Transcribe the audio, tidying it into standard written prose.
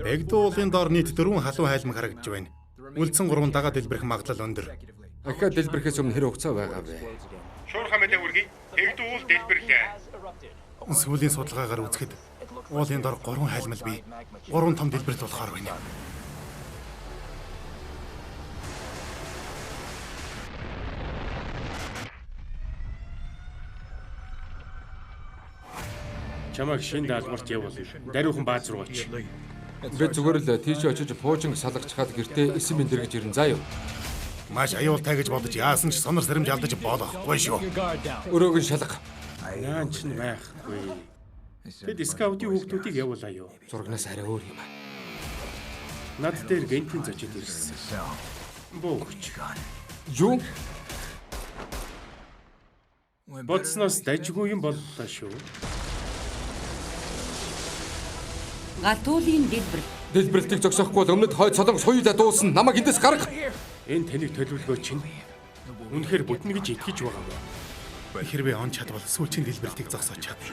Бэгдүү уулын доор нийт 4 халуун хайлмаг харагдаж байна. Үлдсэн 3 дагаа дэлбэрэх магадлал өндөр. Дахиад дэлбэрэхээс өмнө хэр хугацаа байгаа вэ? Шуурхай мэдээ хүргэе. Бэгдүү уул дэлбэрлээ. Сүүлийн судалгаагаар үзэхэд уулын доор 3 хайлмал бий. 3 том дэлбэрэлт болохоор байна. Чамайг шин даалгаварт явуулна. Даруйхан бааз руу очив. Би зүгээр л тийшээ очиж пуужин салгачхаад гэртээ эсэн мэндэргэж ирэн заа юу. Маш аюултай гэж бодож яасан ч сонор сэрэмж алдаж болохгүй шүү. Өрөөг нь шалга. Наан ч байхгүй. Тэд скаутын хүүхдүүдийг явуулаа юу. Зурагнаас арай өөр юм. Над дээр гентийн зочид ирсэн. Буу өгч. Юу? Бодсноос дажгүй юм боллоо шүү. Галтуулын дэлбэр. Дэлбэрэлтийг зогсоохгүй бол өмнөд хойд солонгос хоёулаа дуусна. Намайг эндээс гарга. Энэ таныг төлөвлөгөө чинь үнэхээр бүтнэ гэж итгэж байгаа юм. Хэрвээ он чадвал сүүлчийн дэлбэрэлтийг зогсоож чадна.